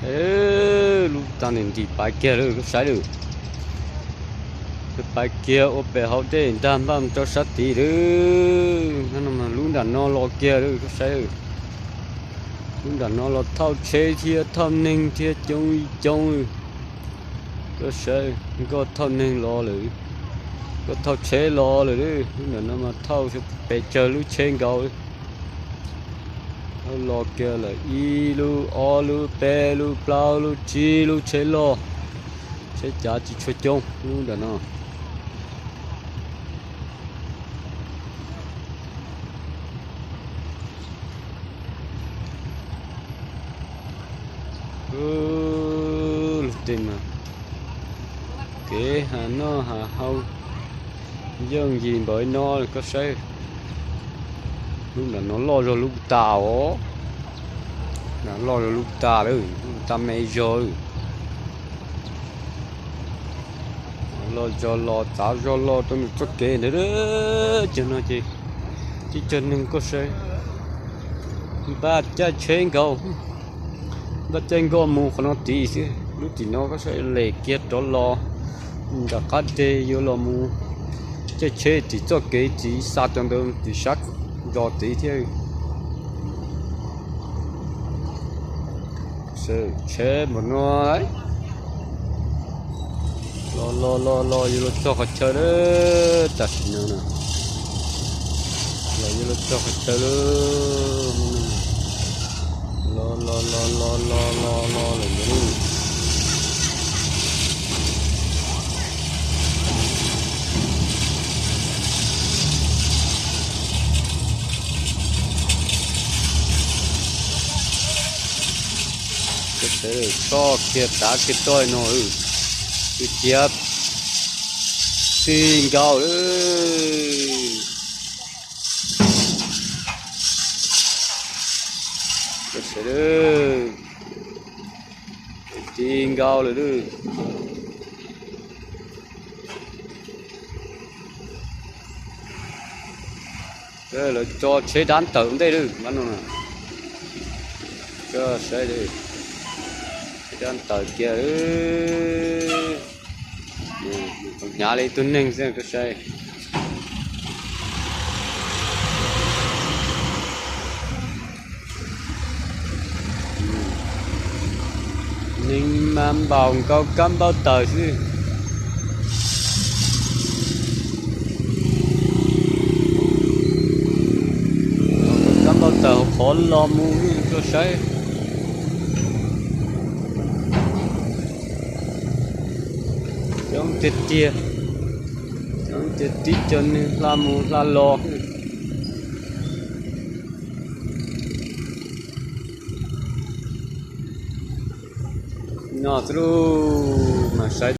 Lub tag ntim ntim paiv kiag lawm koj saib lawm. Paiv kiag ua pem hauv dej ntag npaj mus rau sab tid lawm. Lub nram no los kiag lawm koj saib. Lub nram no los thauj tsheb thiab thauj neeg thiab coob coob. Koj saib, nkoj thauj neeg los lawm, nkoj thauj tsheb los lawm. Lub nram no mas thauj pes tsawg lub tsheb nkaus. Los kiag lawm ib lub ob lub peb lub plaub lub tsib lub tsheb loj, tsheb cav tsis tshua coob lub nram no. Lub tej mas kev hav noj hav haus yooj yim npaum no koj saib. Lub nram no loj zog lub tas os. Loj zog lub tas lawm, lub tas me zog lawm. Los zog los txav zog los rau ntawm txoj kev ntawd. Cov no ces tib cov neeg koj saib, npaj caij tsheb nkaus, npaj caij nkoj mus qhov no tid xwb. Lub tim no koj saib lem kiag rov los nram qab deg yuav los mus caij tsheb tim txoj kev tid xa cov ntawd tim sab zos tid thiab. Tsheb npaum no los los los los yuav luag txog qhov chaw lawm tam sim no na. Los yuav luag txog qhov chaw lawm. Los los los los los los los lawm ntag. Txoj kiag tav kiag toj no, tus ciav ti nkaus lawm. Ti nkaus lawm. Lawv tso tsheb dab ntawm ntej lawm, koj saib, tsheb dab ntawm kiag. Hnyav li ib tug neeg xwb koj saib. Neeg mas npaum nkaus kab npauj taws xwb. Kab npauj taws hauv qhov los mus koj saib. Coob tiag tiag, coob tiag tib co neeg hla mus hla los. No xwb lauj, mas saib